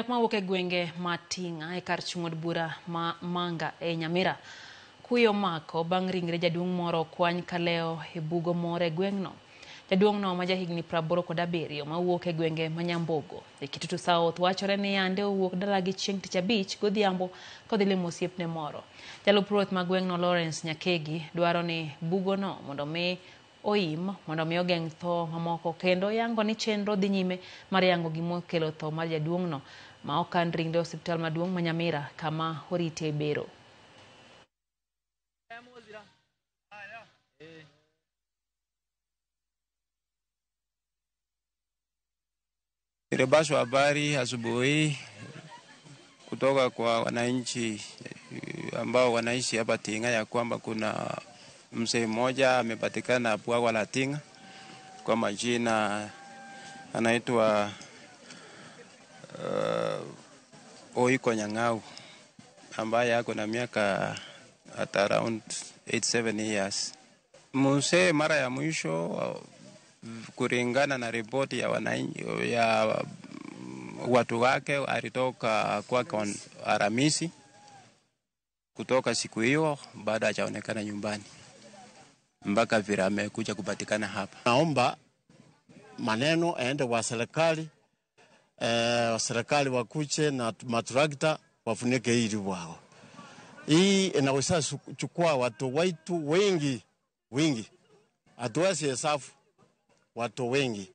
Mawuok e gwenge ma Ting'a e kar chung' od bura ma Manga e Nyamira. Kuyo omako bang' ringre jaduong' moro okwany kaleo e bugo moro e gweng'no. Jaduong'no ma jahigni 87 mawuok e gwenge ma Nyambogo e Kitutu South wachore ni yande owuok dalagi chieng' tich abich godhiambo kodhi limo osiepne moro. Jalup ruoth ma gweng'no Lawrence Nyakegi dwaro ni bugono mondo mi oim mondo mi ogeng' tho mamoko kendo yango ni chenro dhi nyime mar yango gimokelo tho mar jaduong'no ma okan ringre e osiptal maduong' ma Nyamira kama orite bero. Nilipashwa habari asubuhi kutoka kwa wananchi ambao wanaishi hapa Ting'a ya kwamba kuna mzee mmoja amepatikana bwawa la Ting'a kwa majina anaitwa Oiko Nyang'au ambaye ako na miaka at around 87 years. Mzee mara ya mwisho kulingana na ripoti ya wananchi ya watu wake alitoka kwake Alhamisi. Kutoka siku hiyo bado hajaonekana nyumbani mpaka vile amekuja kupatikana hapa. Naomba maneno aende kwa serikali, serikali wakuche na matrakta wafunike hili bwawa. Hii inaweza kuchukua watu wetu wengi wengi, hatuwezi hesabu watu wengi.